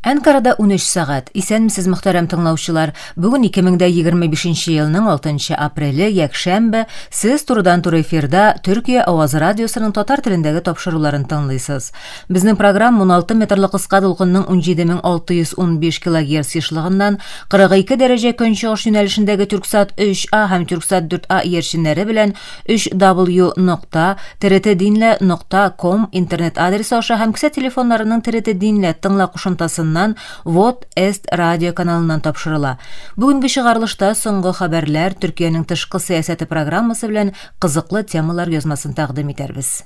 Әнкарада 13 сәгать. Исәнмесез, мөхтәрәм тыңлаучылар. Бүген 2025 елның 6 апреле, якшәмбе. Сез турыдан-туры эфирда Төркия авазы радиосының татар телендәге тапшыруларын тыңлыйсыз. Безнең программа 16 метрлы кыска дулкынның 17615 килогерц ешлыгыннан 42 дәрәҗә көнчыгыш юнәлешендәге Тюрксат 3А һәм Тюрксат 4А иярченнәре белән 3w нокта trtdinle нокта ком интернет адресы аша һәм кесә телефоннарының TRT Dinle тыңла кушымтасыннан Вот Эст радио каналыннан тапшырыла. Бүгенге чыгарылышта соңгы хәбәрләр, Төркиянең тышкы сәясәте программасы белән кызыклы темалар язмасын тәкъдим итәрбез.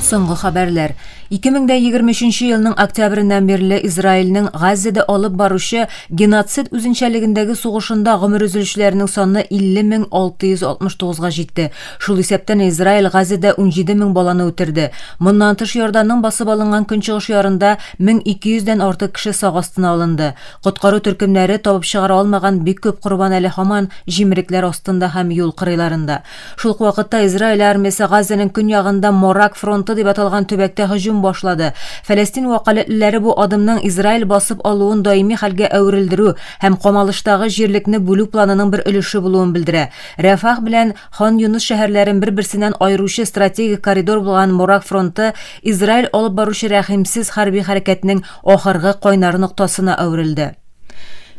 Соңгы хәбәрләр. 2023 елның октябреннән бирле Израильнең Газзәдә алып баручы геноцид үзенчәлегендәге сугышында гомер өзелүчеләрнең саны 50 669-га җитте. Шул исәптән Израиль Газзәдә 17 мең баланы үтерде. Моннан тыш Иорданның басып алынган көнчыгыш ярында 1200 дән артык кеше сак астына алынды. Коткару төркемнәре табып чыгара алмаган бик күп корбан әле һаман җимерекләр астында һәм юл кырыйларында. Шул ук вакытта Израиль армиясе Газаның көньягында Мораг фронты дип аталган төбәктә һөҗүм башлады. Фәләстин вәкаләтлеләре бу адымның Израиль басып алуын даими хәлгә әверелдерү һәм камалыштагы җирлекне бүлү планының бер өлеше булуын белдерә. Рәфах белән Хан Юныс шәһәрләрен бер-берсеннән аеручы стратегик коридор булган Мораг фронты Израиль алып баручы рәхимсез хәрби хәрәкәтнең ахыргы кайнар ноктасына әверелде.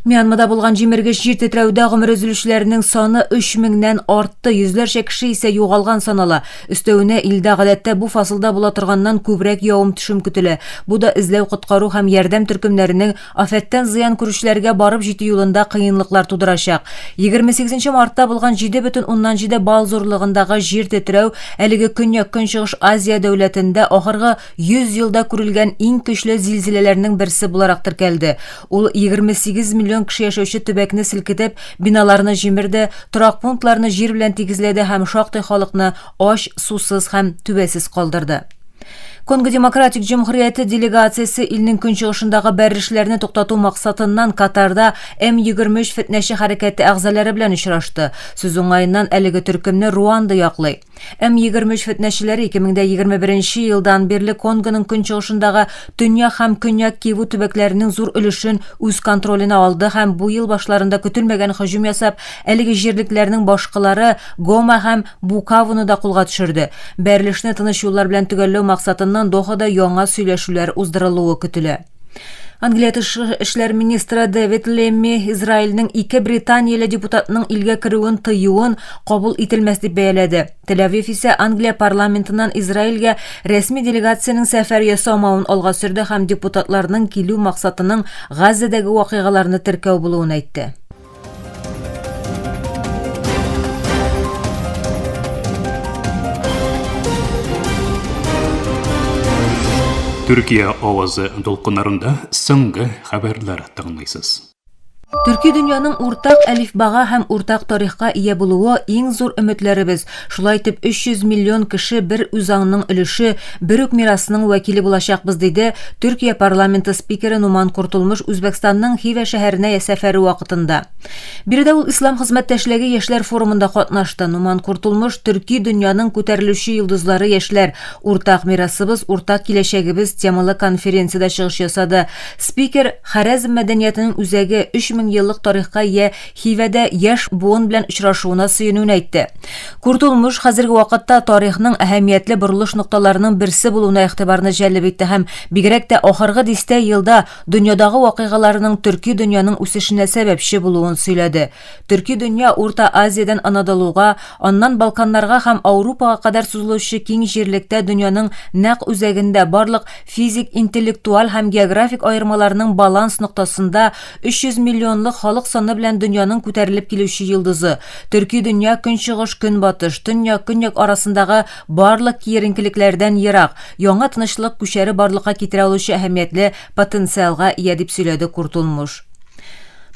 Мьянмада булган җимергеч җир тетрәүдә гомер өзелүчеләрнең саны 3 меңнән артты, йөзләрчә кеше исә югалган санала. Өстәвенә, илдә гадәттә бу фасылда була торганнан күбрәк явым-төшем көтелә. Бу да эзләү-коткару һәм ярдәм төркемнәренең афәттән зыян күрүчеләргә барып җитү юлында кыенлыклар тудырачак. 28 мартта булган 7,7 балл зурлыгындагы җир тетрәү әлеге Көньяк-Көнчыгыш Азия дәүләтендә ахыргы 100 елда күрелгән иң көчле зилзиләләрнең берсе буларак теркәлде. Ул 28 миллион кеше яшәүче төбәкне селкетеп, биналарны җимерде, торак пунктларны җир белән тигезләде һәм шактый халыкны ач, сусыз һәм түбәсез калдырды. Конго Демократик Җөмһүрияте делегациясе илнең көнчыгышындагы бәрелешләрне туктату максатыннан Катарда М-23 фетнәче хәрәкәте әгъзалары белән очрашты. Сүз уңаеннан, әлеге төркемне Руанда яклый. М-23 фетнәчеләре 2021 елдан бирле Конгоның көнчыгышындагы Төньяк һәм Көньяк Киву төбәкләренең зур өлешен үз контроленә алды һәм бу ел башларында көтелмәгән һөҗүм ясап, әлеге җирлекләрнең башкалары Гома һәм Букавуны да кулга төшерде. Бәрелешне тыныч юллар белән төгәлләү максатыннан Дохада яңа сөйләшүләр уздырылуы көтелә. Англия тышкы эшләр министры Дэвид Лемми Израильнең ике британияле депутатның илгә керүен тыюын кабул ителмәс дип бәяләде. Тель-Авив исә Англия парламентыннан Израильгә рәсми делегациянең сәфәр ясамавын алга сөрде һәм депутатларның килү максатының Газзәдәге вакыйгаларны теркәү булуын әйтте. Төркия авазы дулкыннарында соңгы хәбәрләр тыңлыйсыз. Төрки дөньяның уртак әлифбага һәм уртак тарихка ия булуы иң зур өметләребез. Шулай итеп 300 миллион кеше бер үзаңның өлеше, бер үк мирасның вәкиле булачакбыз, диде Төркия парламенты спикеры Нуман Куртулмыш Үзбәкстанның Хивә шәһәренә сәфәре вакытында. Биредә ул Ислам хезмәттәшлеге яшьләр форумында катнашты. Нуман Куртулмыш Төрки дөньяның күтәрелүче йолдызлары яшьләр, уртак мирасыбыз, уртак киләчәгебез темалы конференциядә чыгыш ясады. Спикер Харәзм мәдәниятенең үзәге, 3000 еллык тарихка ия Хивәдә яшь буын белән очрашуына сөенүен әйтте. Куртулмыш хәзерге вакытта тарихның әһәмиятле борылыш нокталарының берсе булуына игътибарны җәлеп итте һәм бигрәк тә ахыргы дистә елда дөньядагы вакыйгаларның төрки дөньяның үсешенә сәбәпче булуын сөйләде. Төрки дөнья Урта Азиядән Анадолуга, аннан Балканнарга һәм Аурупага кадәр сузылучы киң җирлектә дөньяның нәкъ үзәгендә барлык физик, интеллектуаль һәм географик аермаларның баланс ноктасында 300 миллионлык халык саны белән дөньяның күтәрелеп килүче йолдызы. Төрки дөнья көнчыгыш, көнбатыш, төньяк, көньяк арасындагы барлык киеренкелекләрдән ерак, яңа тынычлык күчәре барлыкка китерә алучы әһәмиятле потенциалга ия, дип сөйләде Куртулмуш.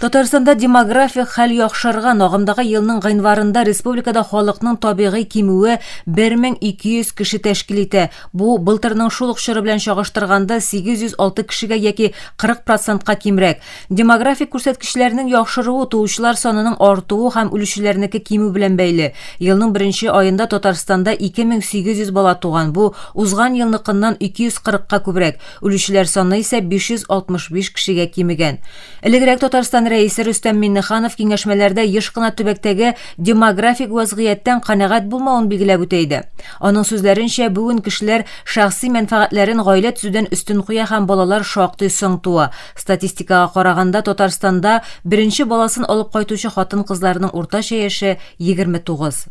Татарстанда демографик хәл яхшырган. Агымдагы елның гыйнварында республикада халыкның табигый кимүе 1200 кеше тәшкил итә. Бу былтырның шул ук чоры белән чагыштырганда 806 кешегә яки 40 процентка кимрәк. Демографик күрсәткечләрнең яхшыруы туучылар санының артуы һәм үлүчеләрнеке кимү белән бәйле. Елның беренче аенда Татарстанда 2800 бала туган. Бу узган елныкыннан 240-ка күбрәк. Үлүчеләр саны исә 565 кешегә кимегән. Элегрәк Татарстан Рәисе Рөстәм Миңнеханов киңәшмәләрдә еш кына төбәктәге демографик вазгыятьтән канәгать булмавын билгеләп үтә иде. Аның сүзләренчә, бүген кешеләр шәхси мәнфәгатьләрен гаилә төзүдән өстен куя һәм балалар шактый соң туа. Статистикага караганда, Татарстанда беренче баласын алып кайтучы хатын-кызларның уртача яше 29.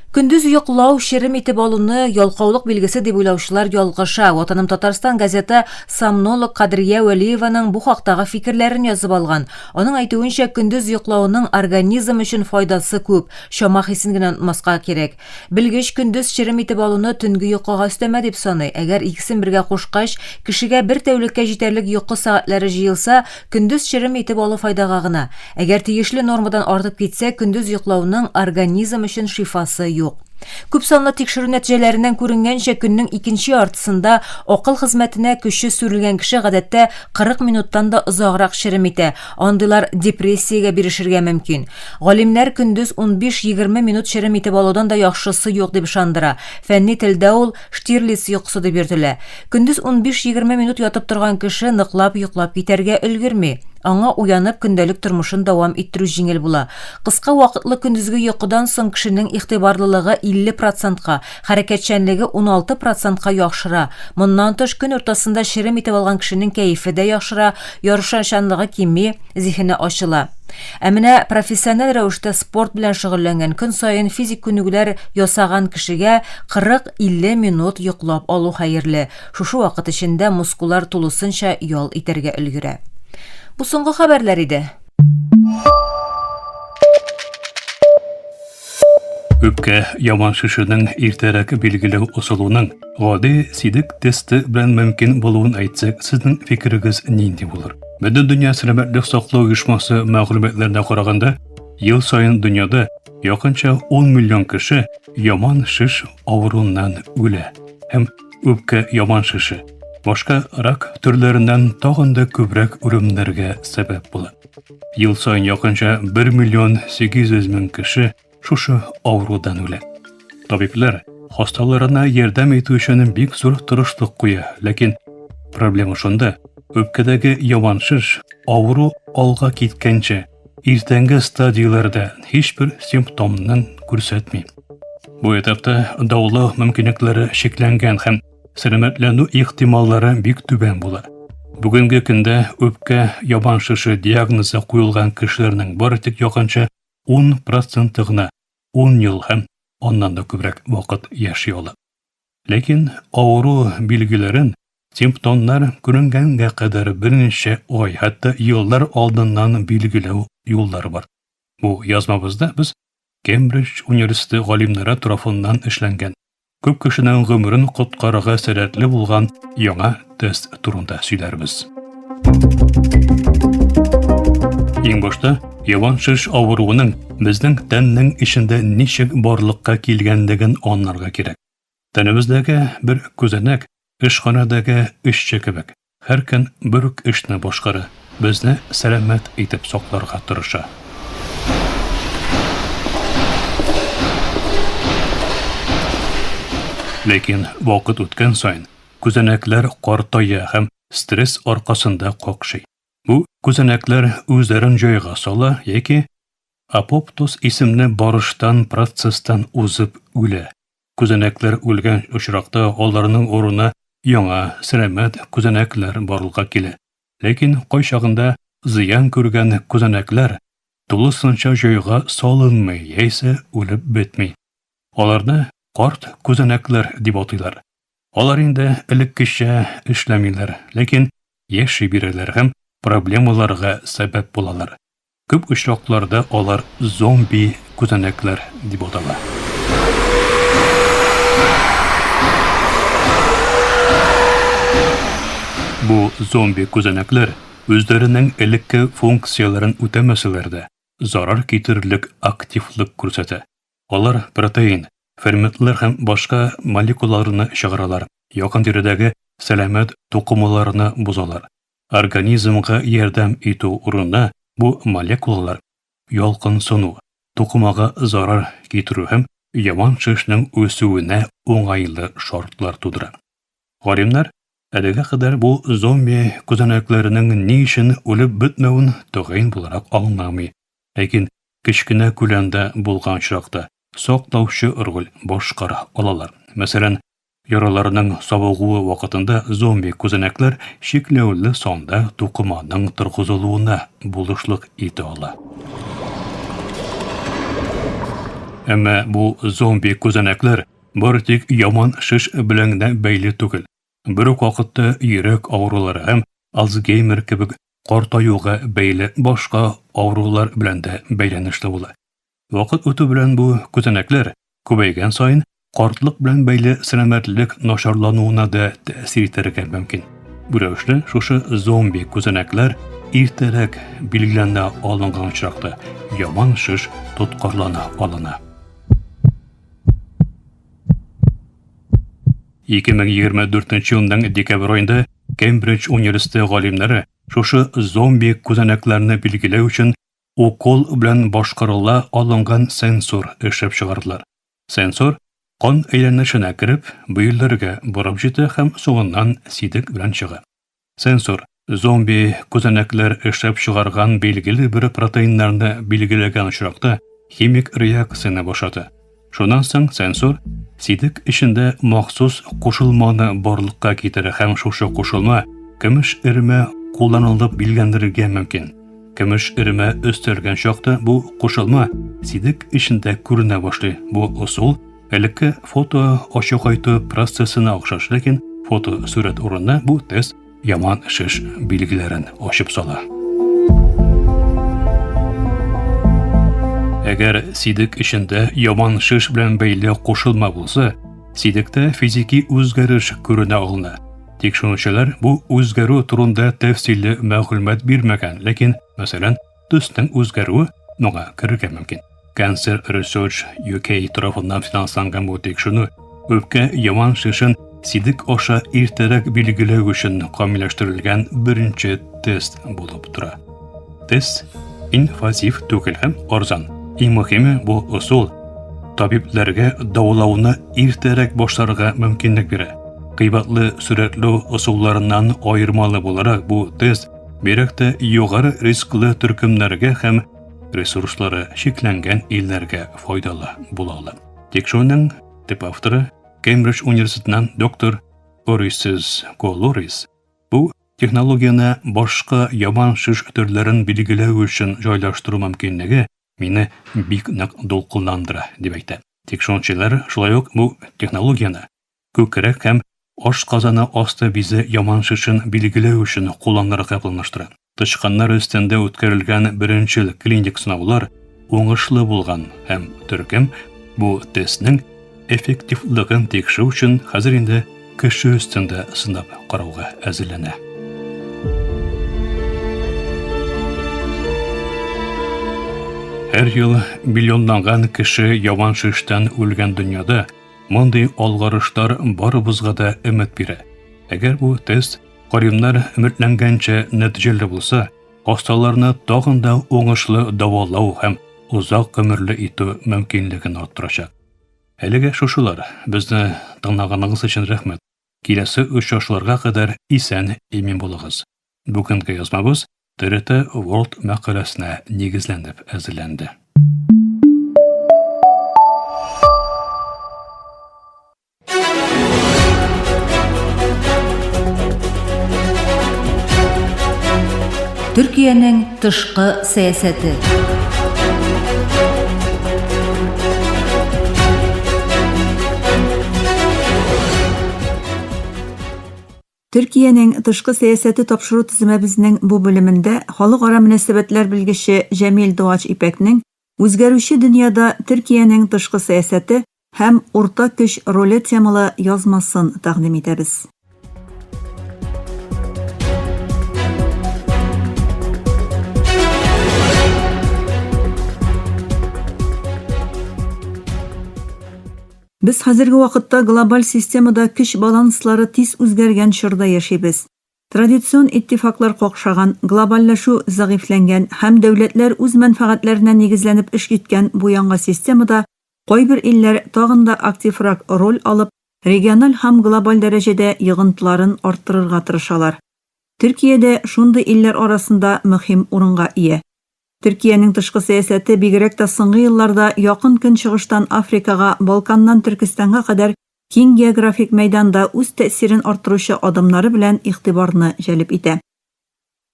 Көндез йоклау, черем итеп алуны ялкаулык билгесе дип уйлаучылар ялгыша. Ватаным Татарстан газеты сомнолог Кадрия Вәлиеваның бу хактагы фикерләрен язып алган. Аның әйтүенчә, көндез йоклауның организм өчен файдасы күп, чама хисен генә онытмаска кирәк. Белгеч көндез черем итеп алуны төнге йокыга өстәмә дип саный. Әгәр икесен бергә кушкач, кешегә бер тәүлеккә җитәрлек йокы сәгатьләре җыелса, Көндез черем итеп алу файдага гына. Әгәр тиешле нормадан артып китсә, көндез йоклауның организм өчен шифасы юк. Күпсанлы тикшерү нәтиҗәләреннән күренгәнчә, көннең икенче яртысында акыл хезмәтенә көче сүрелгән кеше гадәттә 40 минуттан да озаграк черем итә. Андыйлар депрессиягә бирешергә мөмкин. Галимнәр көндез 15-20 минут черем итеп алудан да яхшысы юк дип ышандыра. Фәнни телдә ул Штирлиц йокысы дип йөртелә. Көндез унбиш-егерме минут ятып торган кеше ныклап йоклап китәргә өлгерми. Аңа уянып көндәлек тормышын дәвам иттерү җиңел була. Кыска вакытлы көндезге йокыдан соң кешенең игътибарлылыгы 50 процентка, хәрәкәтчәнлеге 16 процентка яхшыра. Моннан тыш, көн уртасында черем итеп алган кешенең кәефе дә яхшыра, ярышучанлыгы кими, зиһене ачыла. Ә менә профессиональ рәвештә спорт белән шөгыльләнгән, көн саен физик күнегүләр ясаган кешегә 40-50 минут йоклап алу хәерле. Шушы вакыт эчендә мускуллар тулысынча ял итәргә өлгерә. Бу соңгы хәбәрләр иде. Үпкә яман шешенең иртәрәк билгеләү ысулының гади сидек тесты белән мөмкин булуын әйтсәк, сезнең фикерегез нинди булыр? Бөтендөнья сәламәтлек саклау оешмасы мәгълүматларына караганда, ел саен дөньяда якынча 10 миллион кеше яман шеш авыруыннан үлә һәм үпкә яман шеше башка рак төрләреннән тагын да күбрәк үлемнәргә сәбәп була. Ел саен якынча 1 миллион 800 мең кеше шушы авырудан үлә. Табиблар хасталарына ярдәм итү өчен бик зур тырышлык куя, ләкин проблема шунда, үпкәдәге яман шеш авыру алга киткәнче иртәнге стадияләрдә һичбер симптомнын күрсәтми. Бу этапта дәвалау мөмкинлекләре чикләнгән һәм сәламәтләнү ихтималлары бик түбән була. Бүгенге көндә үпкә яман шеше диагнозы куелган кешеләрнең бары тик якынча 10 проценты гына 10 ел һәм аннан да күбрәк вакыт яши ала. Ләкин авыру билгеләрен симптомнар күренгәнгә кадәр берничә ай, хәтта еллар алдыннан билгеләү юллары бар. Бу язмабызда без Кембридж университеты галимнәре тарафыннан эшләнгән күп кешенең гомерен коткарырга сәләтле булган яңа тест турында сөйләрбез. Иң башта яман шеш авыруының безнең тәннең эчендә ничек барлыкка килгәнлеген аңларга кирәк. Тәнебездәге бер күзәнәк эшханәдәге эшче кебек. Һәр көн бер үк эшне башкара, безне сәламәт итеп сакларга тырыша. Ләкин вакыт үткән саен күзәнәкләр картая һәм стресс аркасында какшый. Бу күзәнәкләр үзләрен җайга сала яки апоптоз исемле барыштан процесстан узып үлә. Күзәнәкләр үлгән очракта аларның урынына яңа, сәламәт күзәнәкләр барлыкка килә. Ләкин кайчагында зыян күргән күзәнәкләр тулысынча җайга салынмый яисә үлеп бетми. Аларны карт күзәнәкләр дип атыйлар. Алар инде элеккечә эшләмиләр, ләкин яши бирәләр һәм проблемаларга сәбәп булалар. Күп очракларда алар зомби күзәнәкләр дип атала. Бу зомби күзәнәкләр үзләренең элекке функцияләрен үтәмәсәләр дә, зарар китерерлек активлык күрсәтә. Алар протеин, ферментлар һәм башка молекулаларны чыгаралар, якын-тирәдәге сәламәт тукымаларны бозалар. Организмга ярдәм итү урынына бу молекулалар ялкынсыну, тукымага зарар китерү һәм яман шешнең үсүенә уңайлы шартлар тудыра. Галимнәр әлегә кадәр бу зомби күзәнәкләренең ни өчен үлеп бетмәвен тәгаен буларак аңламый. Ләкин кечкенә күләмдә булган очракта саклаучы роль башкара алалар. Мәсәлән, яраларның савыгуы вакытында зомби күзәнәкләр чикләүле санда тукыманың торгызылуына булышлык итә ала. Әмма бу зомби күзәнәкләр бары тик яман шеш белән генә бәйле түгел. Бер үк вакытта йөрәк авырулары һәм Альцгеймер кебек картаюга бәйле башка авырулар белән дә бәйләнешле була. Вакыт үтү белән бу күзәнәкләр күбәйгән саен картлык белән бәйле сәламәтлек начарлануына да тәэсир итәргә мөмкин. Бу рәвешле шушы зомби күзәнәкләр иртәрәк билгеләнә алынган очракта яман шеш тоткарлана алына. 2024 елның декабрь аенда Кембридж университеты галимнәре шушы зомби күзәнәкләрне билгеләү өчен укол белән башкарыла алынган сенсор эшләп чыгардылар. Сенсор кан әйләнешенә кереп, бөерләргә барып җитә һәм соңыннан сидек белән чыга. Сенсор зомби күзәнәкләр эшләп чыгарган билгеле бер протеиннарны билгеләгән очракта химик реакцияне башлата. Шуннан соң сенсор сидек эчендә махсус кушылманы барлыкка китерә һәм шушы кушылма көмеш эремә кулланылып билгеләндерергә мөмкин. Көмеш эремә өстәлгән чакта бу кушылма сидек эчендә күренә башлый. Бу ысул элекке фото ачыгайту процессына охшаш, ләкин фотосурәт урынына бу тест яман шеш билгеләрен ачып сала. Әгәр сидек эчендә яман шеш белән бәйле кушылма булса, сидектә физики үзгәреш күренә алына. Тикшерүчеләр бу үзгәрү турында тәфсилле мәгълүмат бирмәгән, ләкин, мәсәлән, төснең үзгәрүе моңа керергә мөмкин. Cancer Research UK тарафыннан финансланган бу тикшеренү үпкә яман шешен сидек аша иртәрәк билгеләү өчен камилләштерелгән беренче тест булып тора. Тест инвазив түгел һәм арзан. Иң мөһиме бу ысул табибләргә дәвалауны иртәрәк башларга мөмкинлек бирә. Кыйбатлы сурәтләү ысулларыннан аермалы буларак бу тест бигрәк тә югары рисклы төркемнәргә һәм ресурслары чикләнгән илләргә файдалы була ала. Тикшерүнең төп авторы Кембридж университетыннан доктор Орисис Колорис бу технологияне башка яман шеш төрләрен билгеләү өчен җайлаштыру мөмкинлеге мине бик нык дулкынландыра, дип әйтә. Тикшерүчеләр шулай ук бу технологияне күкрәк һәм ашказаны асты бизе яман шешен билгеләү өчен кулланырга планлаштыра. Тычканнар өстендә үткәрелгән беренчел клиник сынаулар уңышлы булган һәм төркем бу тестның эффективлыгын тикшерү өчен хәзер инде кеше өстендә сынап карауга әзерләнә. Һәр ел миллионланган кеше яман шештән үлгән дөньяда Мондый алгарышлар барыбызга да өмет бирә. Әгәр бу тест галимнәр өметләнгәнчә нәтиҗәле булса, хасталарны тагын да уңышлы дәвалау һәм озак гомерле итү мөмкинлеген арттырачак. Әлегә шушылар. Безне тыңлаганыгыз өчен рәхмәт. Киләсе очрашуларга кадәр исән-имин булыгыз. Бүгенге язмабыз TRT World мәкаләсенә нигезләнеп әзерләнде. Төркиянең тышкы сәясәте. Төркиянең тышкы сәясәте тапшыру төземәбезнең бу бүлемендә халыкара мөнәсәбәтләр белгече Җәмил Дуач Ипәкнең Үзгәрүче дөньяда Төркиянең тышкы сәясәте һәм урта көч роле темалы язмасын тәкъдим итәбез. Без хәзерге вакытта глобаль системада көч баланслары тиз үзгәргән чорда яшибез. Традицион иттифаклар какшаган, глобальләшү зәгыйфьләнгән һәм дәүләтләр үз мәнфәгатьләренә нигезләнеп эш иткән бу яңа системада кайбер илләр тагын да активрак роль алып, региональ һәм глобаль дәрәҗәдә йогынтыларын арттырырга тырышалар. Төркия дә шундый илләр арасында мөһим урынга ия. Төркиянең тышкы сәясәте бигрәк тә соңгы елларда Якын Көнчыгыштан Африкага, Балканнан Төркестанга кадәр киң географик мәйданда үз тәэсирен арттыручы адымнары белән игътибарны җәлеп итә.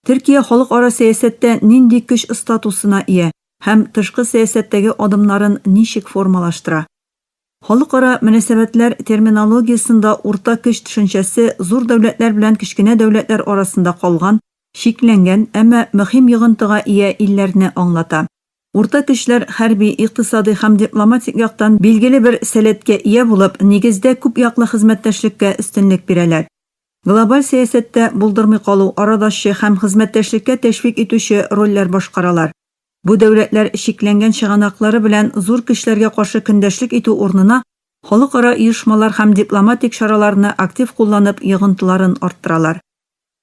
Төркия халыкара сәясәттә нинди көч статусына ия һәм тышкы сәясәттәге адымнарын ничек формалаштыра? Халыкара мөнәсәбәтләр терминологиясендә урта көч төшенчәсе зур дәүләтләр белән кечкенә дәүләтләр арасында калган чикләнгән, әмма мөһим йогынтыга ия илләрне аңлата. Урта көчләр хәрби, икътисадый һәм дипломатик яктан билгеле бер сәләткә ия булып, нигездә күпьяклы хезмәттәшлеккә өстенлек бирәләр. Глобаль сәясәттә булдырмый калу, арадашчы һәм хезмәттәшлеккә тәшвик итүче рольләр башкаралар. Бу дәүләтләр чикләнгән чыганаклары белән зур көчләргә каршы көндәшлек итү урынына халыкара оешмалар һәм дипломатик чараларны актив кулланып йогынтыларын арттыралар.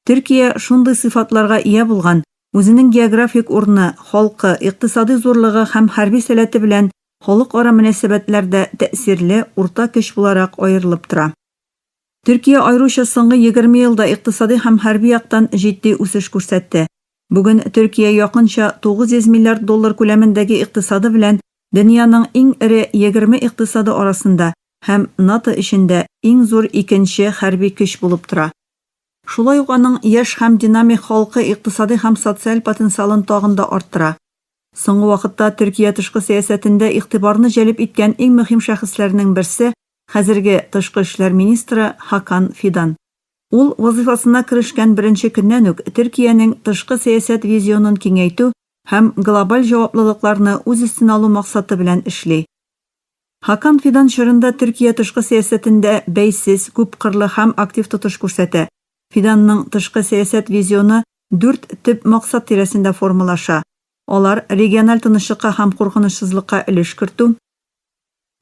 Төркия шундый сыйфатларга ия булган, үзенең географик урыны, халкы, икътисадый зурлыгы һәм хәрби сәләте белән халыкара мөнәсәбәтләрдә тәэсирле урта көч буларак аерылып тора. Төркия аеруча соңгы 20 елда икътисадый һәм хәрби яктан җитди үсеш күрсәтте. Бүген Төркия якынча 900 миллиард доллар күләмендәге икътисады белән дөньяның иң эре 20 икътисады арасында һәм НАТО эчендә иң зур икенче хәрби көч булып тора. Шулай ук аның яшь һәм динамик халкы икътисадый һәм социаль потенциалын тагын да арттыра. Соңгы вакытта Төркия тышкы сәясәтендә игътибарны җәлеп иткән иң мөһим шәхесләрнең берсе, хәзерге тышкы эшләр министры Хакан Фидан. Ул вазыйфасына керешкән беренче көннән үк Төркиянең тышкы сәясәт визионын киңәйтү һәм глобаль җаваплылыкларны үз өстенә алу максаты белән эшли. Хакан Фидан чорында Төркия тышкы сәясәтендә бәйсез, күпкырлы һәм актив тотыш күрсәтә. Фиданның тышкы сәясәт визионы дүрт төп максат тирәсендә формалаша. Алар, региональ тынычлыкка һәм куркынычсызлыкка өлеш кертү,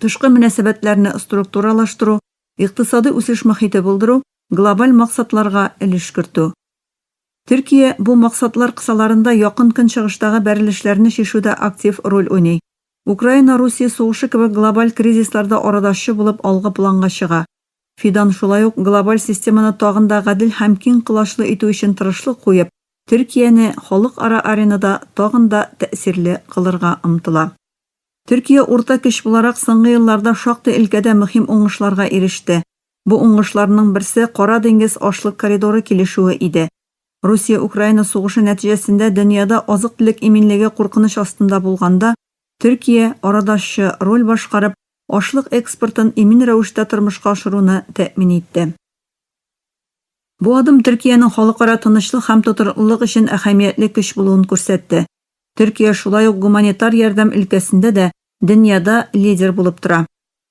тышкы мөнәсәбәтләрне структуралаштыру, икътисадый үсеш мохите булдыру, глобаль максатларга өлеш кертү. Төркия бу максатлар кысаларында Якын Көнчыгыштагы бәрелешләрне чишүдә актив роль уйный. Украина-Русия сугышы кебек глобаль кризисларда арадашчы булып алгы планга чыга. Фидан шулай ук глобаль системаны тагын да гадел һәм киң колачлы итү өчен тырышлык куеп, Төркияне халыкара аренада тагын да тәэсирле кылырга омтыла. Төркия урта көч буларак соңгы елларда шактый өлкәдә мөһим уңышларга иреште. Бу уңышларның берсе Кара диңгез ашлык коридоры килешүе иде. Русия-Украина сугышы нәтиҗәсендә дөньяда азык-төлек иминлеге куркыныч астында булганда, Төркия, арадашчы роль башкарып, ашлык экспортын имин рәвештә тормышка ашыруны тәэмин итте. Бу адым Төркиянең халыкара тынычлык һәм тотрыклылык өчен әһәмиятле көч булуын күрсәтте. Төркия шулай ук гуманитар ярдәм өлкәсендә дә дөньяда лидер булып тора.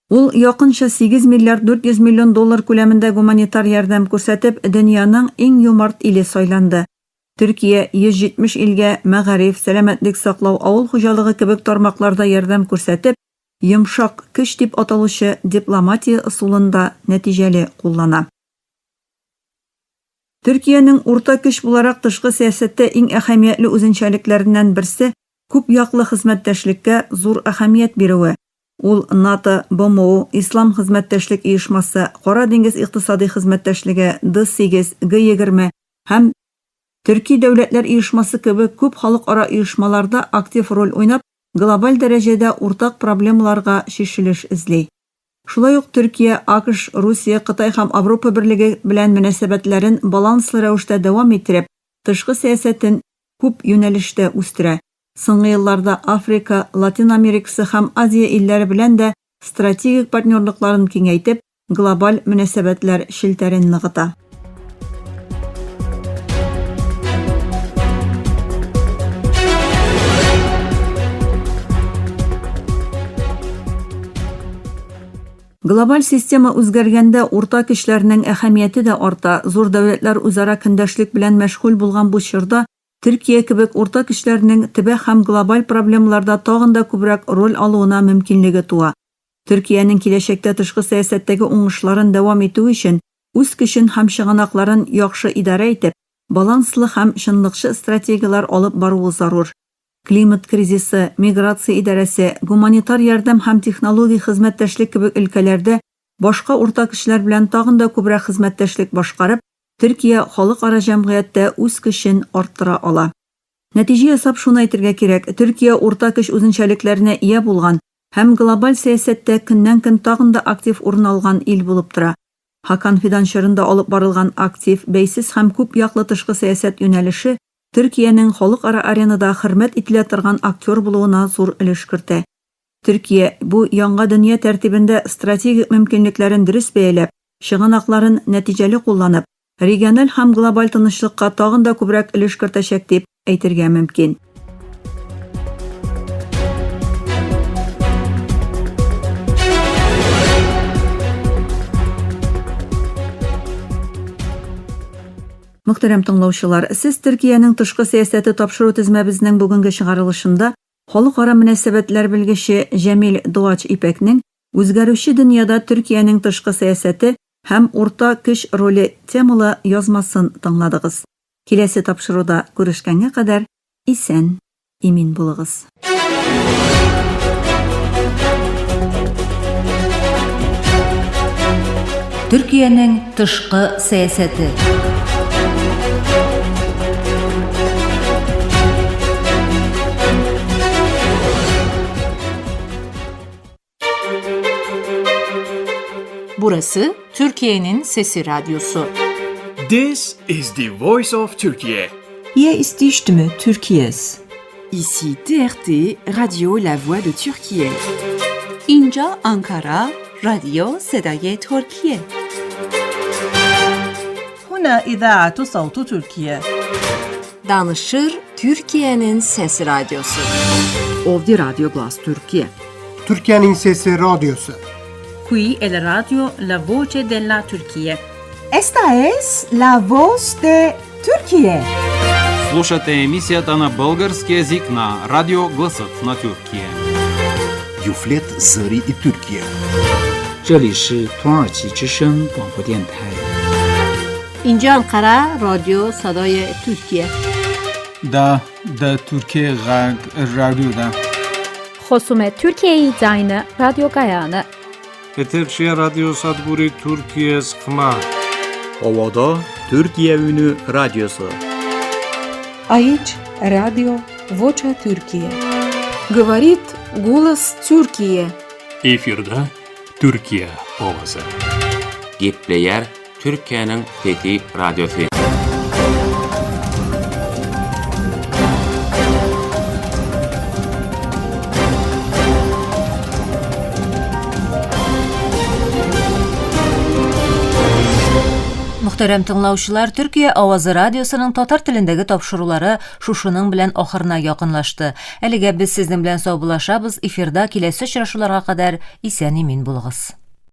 Ул якынча 8 миллиард 400 миллион доллар күләмендә гуманитар ярдәм күрсәтеп, дөньяның иң юмарт иле сайланды. Төркия 170 илгә мәгариф, сәламәтлек саклау, авыл хуҗалыгы кебек тармакларда ярдәм күрсәтеп, йомшак көч дип аталучы дипломатия ысулын да нәтиҗәле куллана. Төркиянең урта көч буларак тышкы сәясәттә иң әһәмиятле үзенчәлекләреннән берсе, күпьяклы хезмәттәшлеккә зур әһәмият бирүе. Ул НАТО, БМО, Ислам хезмәттәшлек оешмасы, Кара диңгез икътисадый хезмәттәшлеге, Д-8, Г-20 һәм Төрки дәүләтләр оешмасы кебек күп халыкара оешмаларда актив роль уйнап, глобаль дәрәҗәдә уртак проблемаларга чишелеш эзли. Шулай ук Төркия, АКШ, Русия, Кытай һәм Авропа Берлеге белән мөнәсәбәтләрен баланслы рәвештә дәвам иттереп, тышкы сәясәтен күп юнәлештә үстерә. Соңгы елларда Африка, Латин Америкасы һәм Азия илләре белән дә стратегик партнерлыкларын киңәйтеп, глобаль мөнәсәбәтләр челтәрен ныгыта. Глобаль система үзгәргәндә урта көчләрнең әһәмияте дә арта, зур дәүләтләр үзара көндәшлек белән мәшгуль булган бу чорда Төркия кебек урта көчләрнең төбәк һәм глобаль проблемаларда тагын да күбрәк роль алуына мөмкинлеге туа. Төркиянең киләчәктә тышкы сәясәттәге уңышларын дәвам итү өчен үз көчен һәм чыганакларын яхшы идарә итеп, баланслы һәм чынлыкчы стратегияләр алып баруы зарур. Климат кризисы, миграция идарәсе, гуманитар ярдәм һәм технологик хезмәттәшлек кебек өлкәләрдә башка урта көчләр белән тагын да күбрәк хезмәттәшлек башкарып, Төркия халыкара җәмгыятьтә үз көчен арттыра ала. Нәтиҗә ясап шуны әйтергә кирәк, Төркия урта көч үзенчәлекләренә ия булган һәм глобаль сәясәттә көннән-көн тагын да актив урын алган ил булып тора. Хакан Фидан чорында алып барылган актив, бәйсез һәм күп яклы тышкы сәясәт юнәлеше Төркиянең халыкара аренада хөрмәт ителә торган актер булуына зур өлеш кертә. Төркия, бу яңа дөнья тәртибендә стратегик мөмкинлекләрен дөрес бәяләп, чыганакларын нәтиҗәле кулланып, региональ һәм глобаль тынычлыкка тагын да күбрәк өлеш кертәчәк дип әйтергә мөмкин. Мөхтәрәм тыңлаучылар, сез Төркиянең тышкы сәясәте тапшыру тезмәбезнең бүгенге чыгарылышында халыкара мөнәсәбәтләр белгече Җәмил Дуач Ипәкнең Үзгәрүче дөньяда Төркиянең тышкы сәясәте һәм урта көч роле темалы язмасын тыңладыгыз. Киләсе тапшыруда күрешкәнгә кадәр исән, имин булыгыз. Төркиянең тышкы сәясәте. Burası Türkiye'nin Sesi Radyosu. This is the voice of Turkey. Hier ist die Stimme Türkiye's. Ici TRT, Radio La Voix de Türkiye. اینجا آنکارا رادیو صدای ترکیه. هنا إذاعة صوت تركيا. Danışır Türkiye'nin Sesi Radyosu. Ovdi Radyo Glas Türkiye. Türkiye'nin Sesi Radyosu. Qui è la radio La Voce della Turchia. Esta es la voz de Türkiye. Слушате емисията на български език на Радио Гласът на Тюркия. Юфлет Зъри и Türkiye. 这里是土耳其之声广播电台。 اینجا انقره رادیو صدای ترکیه. دا د ترکیې غږ راډیو ده. խոսում է Թուրքիայի ձայնը ռադիոկայանը։ Եթերշի ռադիոսადგուրի Թուրքիես խմա։ Ovada Türkiye Ünü Radyosu. Aici Radio Vocea Türkiye. Говорит голос Türkiye. Efirde Türkiye owazy. Gepleýär Türkiýäniň Sesi Radiosy. Мөхтәрәм тыңлаучылар, Төркия авазы радиосының татар телендәге тапшырулары шушының белән ахырына якынлашты. Әлегә без сезнең белән саубуллашабыз. Эфирда киләсе очрашуларга кадәр исән-имин булыгыз.